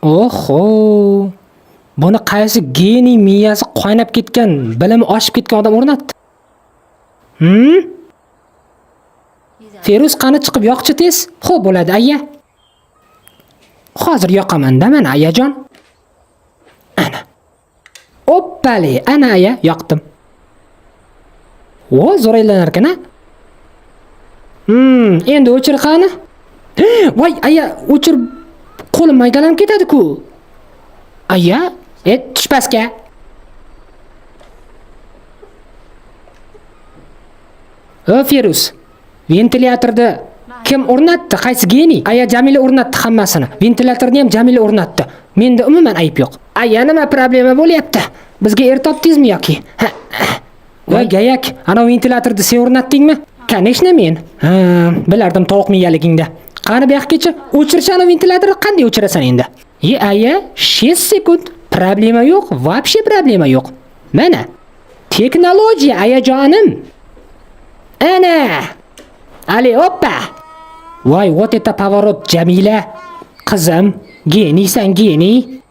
Oho! Buni qaysi geniy miyasi qaynab ketgan, bilimi oshib ketgan odam o'rnatdi? Hmm? Feruz qani chiqib yoqchi tez? Xo'p bo'ladi, aya. Hozir yoqaman-da mana ayajon. Ana. Oppali, ana aya, yoqdim. O, zo'r aylanar ekan a? Endi o'chir qani? Voy, aya, o'chir qo'lim maydalanib ketadi-ku. Aya, tush pastga. O, Feruz, ventilyatorni kim o'rnatdi? Qaysi geniy? Aya Jamila o'rnatdi hammasini. Ventilyatorni ham Jamila o'rnatdi. Menda umuman ayb yo'q. Aya, nima problema bo'lyapti? Bizga er topdingizmi yoki? Ha, ha. Voy gayak, ana ventilyatorni sen o'rnatdingmi? Конечно men. Ha, bilardim tovuq miyaligingda. Qani bu yoqgacha o'chirish ana ventilyatorni qanday o'chirasan endi? Ye aya, 6 sekund. Problema yo'q, вообще problema yo'q. Mana. Texnologiya ayajonim. Ana. Ali oppa. Voy, вот это поворот, Jamila. Qizim, geniysan, geniy.